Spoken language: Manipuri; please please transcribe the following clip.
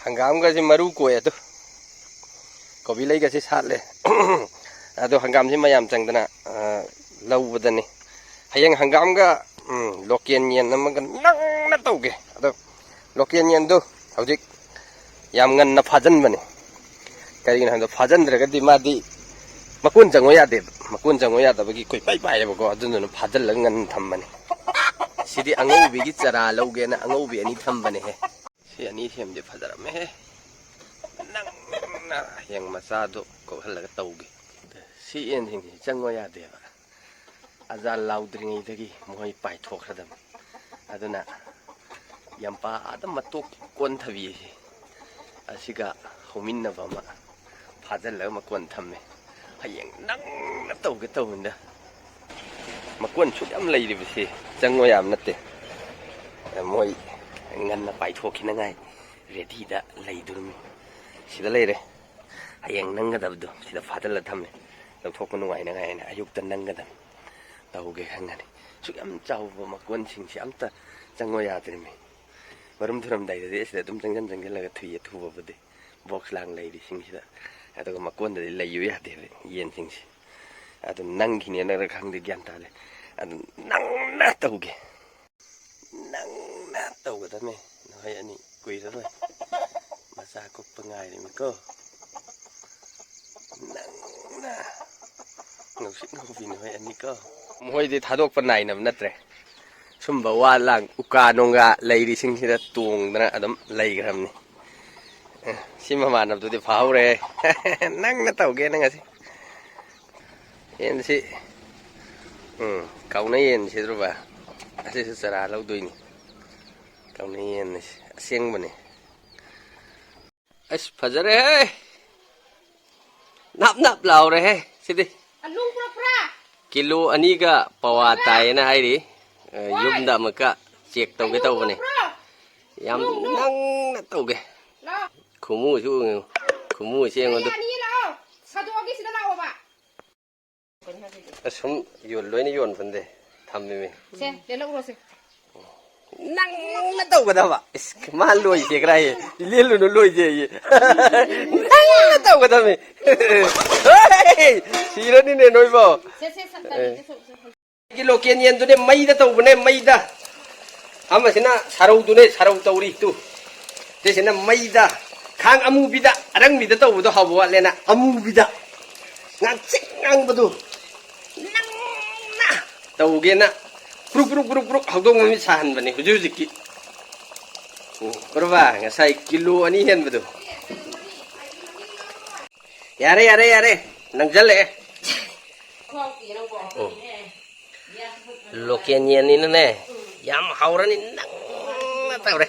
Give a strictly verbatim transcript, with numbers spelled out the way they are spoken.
ꯍꯪꯒꯥꯝꯒꯁꯦ ꯃꯔꯨ ꯀꯣꯛꯑꯦ ꯑꯗꯨ꯫ ꯀꯣꯕꯤ ꯂꯩꯒꯁꯦ ꯁꯥꯠꯂꯦ꯫ ꯑꯗꯣ ꯍꯪꯒꯥꯝꯁꯦ ꯃꯌꯥꯝ ꯆꯪꯗꯅ, ꯑ, ꯂꯧꯕꯗꯅꯤ꯫ ꯍꯌꯦꯡ ꯍꯪꯒꯥꯝꯒ, ꯎꯝ, ꯂꯣꯀꯦꯜ ꯌꯦꯟ ꯑꯃꯒ ꯅꯪꯅ ꯇꯧꯒꯦ꯫ ꯑꯗꯣ ꯂꯣꯀꯦꯜ ꯌꯦꯟꯗꯣ ꯍꯧꯖꯤꯛ ꯌꯥꯝ ꯉꯟꯅ ꯐꯥꯖꯤꯟꯕꯅꯤ꯫ ꯀꯔꯤꯒꯤꯅꯣ ꯍꯥꯏꯕꯗ ꯐꯥꯖꯤꯟꯗ꯭ꯔꯒꯗꯤ ꯃꯥꯗꯤ ꯃꯀꯣꯟ ꯆꯪꯉꯣ ꯌꯥꯗꯦꯕ꯫ ꯃꯀꯣꯟ ꯆꯪꯉꯣ ꯌꯥꯗꯕꯒꯤ ꯀꯣꯏꯄꯥꯏ ꯄꯥꯏꯌꯦꯕꯀꯣ꯫ ꯑꯗꯨꯗꯨꯅ ꯐꯥꯖꯤꯜꯂꯒ ꯉꯟꯅ ꯊꯝꯕꯅꯤ꯫ ꯁꯤꯗꯤ ꯑꯉꯧꯕꯤꯒꯤ ꯆꯔꯥ ꯂꯧꯒꯦꯅ ꯑꯉꯧꯕꯤ ꯑꯅꯤ ꯊꯝꯕꯅꯦꯍꯦ꯫ ꯁꯤ ꯑꯅꯤ ꯁꯦꯝꯗꯤ ꯐꯖꯔꯝꯃꯦꯍꯦ꯫ ꯅꯪꯅ ꯍꯌꯦꯡ ꯃꯆꯥꯗꯣ ꯀꯣꯛꯍꯜꯂꯒ ꯇꯧꯒꯦ꯫ ꯁꯤ ꯌꯦꯟꯁꯤꯡꯁꯤ ꯆꯪꯉꯣ ꯌꯥꯗꯦꯕ꯫ ꯑꯖꯥ ꯂꯥꯎꯗ꯭ꯔꯤꯉꯩꯗꯒꯤ ꯃꯈꯣꯏ ꯄꯥꯏꯊꯣꯛꯈ꯭ꯔꯗꯕꯅꯤ꯫ ꯑꯗꯨꯅ ꯌꯥꯝꯄꯥ ꯑꯗꯨꯝ ꯃꯇꯣꯛ ꯀꯣꯟꯊꯕꯤ ꯑꯁꯤ, ꯑꯁꯤꯒ ꯍꯧꯃꯤꯟꯅꯕ ꯑꯃ ꯐꯥꯖꯤꯜꯂꯒ ꯃꯀꯣꯟ ꯊꯝꯃꯦ꯫ ꯍꯌꯦꯡ ꯅꯪꯅ ꯇꯧꯒꯦ ꯇꯧꯕꯅꯤꯗ꯫ ꯃꯀꯣꯟ ꯁꯨꯛ ꯌꯥꯝ ꯂꯩꯔꯤꯕꯁꯤ ꯆꯪꯉꯣ ꯌꯥꯕ ꯅꯠꯇꯦ꯫ ꯃꯣꯏ ꯉꯟꯅ ꯄꯥꯏꯊꯣꯛꯈꯤꯅꯉꯥꯏ ꯔꯦꯗꯤꯗ ꯂꯩꯗꯣꯔꯤꯃꯤ꯫ ꯁꯤꯗ ꯂꯩꯔꯦ꯫ ꯍꯌꯦꯡ ꯅꯪꯒꯗꯕꯗꯣ ꯁꯤꯗ ꯐꯥꯖꯤꯜꯂ ꯊꯝꯃꯦ꯫ ꯂꯧꯊꯣꯛꯄ ꯅꯨꯡꯉꯥꯏꯅꯉꯥꯏ ꯍꯥꯏꯅ ꯑꯌꯨꯛꯇ ꯅꯪꯒꯗꯕꯅꯤ꯫ ꯇꯧꯒꯦ ꯈꯪꯒꯅꯤ꯫ ꯁꯨꯛ ꯌꯥꯝ ꯆꯥꯎꯕ ꯃꯀꯣꯟꯁꯤꯡꯁꯦ ꯑꯝꯇ ꯆꯪꯉꯣ ꯌꯥꯗ꯭ꯔꯤꯃꯤ꯫ ꯃꯔꯨꯝ ꯊꯨꯔꯝꯗꯥꯏꯗꯗꯤ ꯑꯁꯤꯗ ꯑꯗꯨꯝ ꯆꯪꯁꯤꯟ ꯆꯪꯁꯤꯜꯂꯒ ꯊꯨꯏꯌꯦ ꯊꯨꯕꯕꯨꯗꯤ꯫ ꯕꯣꯛꯁ ꯂꯥꯡ ꯂꯩꯔꯤꯁꯤꯡꯁꯤꯗ꯫ ꯑꯗꯨꯒ ꯃꯀꯣꯟꯗꯗꯤ ꯂꯩꯌꯨ ꯌꯥꯗꯦꯕ ꯌꯦꯟꯁꯤꯡꯁꯦ꯫ ꯑꯗꯨ ꯅꯪꯒꯤꯅꯦꯅꯔ ꯈꯪꯗꯦ, ꯒ꯭ꯌꯥꯟ ꯇꯥꯗꯦ꯫ ꯑꯗꯨ ꯅꯪꯅ ꯇꯧꯒꯦ꯫ ꯅꯪꯅ ꯇꯧꯒꯗꯕꯅꯦ꯫ ꯅꯈꯣꯏ ꯑꯅꯤ ꯀꯨꯏꯔꯔꯣꯏ꯫ ꯃꯆꯥ ꯀꯨꯞꯄ ꯉꯥꯏꯔꯤꯃꯤꯀꯣ꯫ ꯅꯪꯅ ꯅꯨꯡꯁꯤꯠ ꯉꯧꯕꯤ ꯅꯈꯣꯏ ꯑꯅꯤꯀꯣ꯫ ꯃꯈꯣꯏꯗꯤ ꯊꯥꯗꯣꯛꯄ ꯅꯥꯏꯅꯕ ꯅꯠꯇ꯭ꯔꯦ꯫ ꯁꯨꯝꯕ ꯋꯥ ꯂꯥꯡ, ꯎꯀꯥ ꯅꯣꯡꯒꯥ ꯂꯩꯔꯤꯁꯤꯡꯁꯤꯗ ꯇꯣꯡꯗꯅ ꯑꯗꯨꯝ ꯂꯩꯈ꯭ꯔꯕꯅꯤ꯫ ꯑꯦ, ꯁꯤ ꯃꯃꯥꯟꯅꯕꯗꯨꯗꯤ ꯐꯥꯍꯧꯔꯦ꯫ ꯅꯪꯅ ꯇꯧꯒꯦꯅ ꯉꯁꯤ꯫ ꯌꯦꯟꯁꯤ, ꯎꯝ, ꯀꯥꯎꯅ ꯌꯦꯟꯁꯤꯗ꯭ꯔꯣꯕ? ꯑꯁꯤꯁꯨ ꯆꯔꯥ ꯂꯧꯗꯣꯏꯅꯤ꯫ ꯀꯥꯎꯅ ꯌꯦꯟꯅꯤ, ꯑꯁꯦꯡꯕꯅꯤ꯫ ꯑꯁ, ꯐꯖꯔꯦꯍꯦ! ꯅꯞ ꯅꯞ ꯂꯥꯎꯔꯦꯍꯦ ꯁꯤꯗꯤ꯫ ꯑꯂꯨ ꯄꯨꯔꯛꯄ꯭ꯔꯥ? ꯀꯤꯂꯣ ꯑꯅꯤꯒ ꯄꯋꯥ ꯇꯥꯏꯌꯦꯅ ꯍꯥꯏꯔꯤ꯫ ꯑ, ꯍꯣꯏ꯫ ꯌꯨꯝꯗ ꯑꯃꯨꯛꯀ ꯆꯦꯛ ꯇꯧꯒꯦ ꯑꯂꯨ ꯇꯧꯕꯅꯦ꯫ ꯄꯨꯔꯛꯄ꯭ꯔꯣ? ꯌꯥꯝ ꯅꯣꯡ, ꯅꯣꯡ꯫ ꯅꯪꯅ ꯇꯧꯒꯦ꯫ ꯂꯥꯛꯑꯣ꯫ ꯈꯨꯃꯨꯁꯨ ꯌꯦꯡꯉꯨ꯫ ꯈꯨꯃꯨꯁꯦ ꯌꯦꯡꯉꯨ ꯑꯗꯨ꯫ ꯑꯅꯤ ꯂꯥꯛꯑꯣ꯫ ꯁꯥꯗꯣꯛꯑꯒꯦ ꯁꯤꯗ ꯂꯥꯛꯑꯣꯕ꯫ ꯑꯁꯨꯝ ꯌꯣꯟ-, ꯂꯣꯏꯅ ꯌꯣꯟꯐꯝꯗꯦ ꯊꯝꯃꯤꯃꯤ꯫ ꯁꯦ, ꯂꯦꯜꯂꯛꯎꯔꯣꯁꯦ꯫ ꯅꯪꯅ ꯇꯧꯒꯗꯕ꯫ ꯏꯁ, ꯃꯥ ꯂꯣꯏꯁꯦ ꯈꯔ ꯍꯥꯏꯌꯦ꯫ ꯏꯂꯦꯜꯂꯨꯅꯨ ꯂꯣꯏꯁꯦ ꯑꯩꯌꯦ꯫ ꯅꯪꯅ ꯇꯧꯒꯗꯕꯅꯤ꯫ ꯍꯣꯏ! ꯁꯤꯔꯅꯤꯅꯦ ꯅꯣꯏꯕꯣ꯫ ꯁꯦ, ꯁꯦ, ꯁꯦ, ꯁꯦ, ꯁꯦ, ꯁꯦ꯫ ꯑꯩꯒꯤ ꯂꯣꯀꯦꯜ ꯌꯦꯟꯗꯨꯅꯦ ꯃꯩꯗ ꯇꯧꯕꯅꯦ, ꯃꯩꯗ꯫ ꯑꯃꯁꯤꯅ ꯁꯥꯔꯧꯗꯨꯅꯦ, ꯁꯥꯔꯧ ꯇꯧꯔꯤ ꯇꯨ꯫ ꯁꯤꯁꯤꯅ ꯃꯩꯗ꯫ ꯈꯥꯡ ꯑꯃꯨꯕꯤꯗ, ꯑꯔꯪꯕꯤꯗ ꯇꯧꯕꯗꯣ ꯍꯥꯎꯕ ꯋꯥꯠꯂꯦꯅ, ꯑꯃꯨꯕꯤꯗ꯫ ꯉꯥꯡꯁꯤꯛ ꯉꯥꯡꯕꯗꯨ꯫ ꯅꯪꯅ ꯇꯧꯒꯦꯅ ꯀ꯭ꯔꯨꯛ, ꯀ꯭ꯔꯨꯛ, ꯀ꯭ꯔꯨꯛ, ꯀ꯭ꯔꯨꯛ ꯍꯧꯗꯣꯡ ꯃꯃꯤꯠ ꯁꯥꯍꯟꯕꯅꯦ ꯍꯧꯖꯤꯛ ꯍꯧꯖꯤꯛꯀꯤ꯫ ꯎꯝ, ꯎꯔꯕ? ꯉꯁꯥꯏ ꯀꯤꯂꯣ ꯑꯅꯤ ꯍꯦꯟꯕꯗꯣ꯫ ꯌꯥꯔꯦ, ꯌꯥꯔꯦ, ꯌꯥꯔꯦ꯫ ꯅꯪꯁꯜꯂꯛꯑꯦ꯫ ꯎꯝ꯫ ꯂꯣꯀꯦꯜ ꯌꯦꯟꯅꯤꯅꯅꯦ, ꯌꯥꯝ ꯍꯥꯎꯔꯅꯤ꯫ ꯅꯪꯅ ꯇꯧꯔꯦ꯫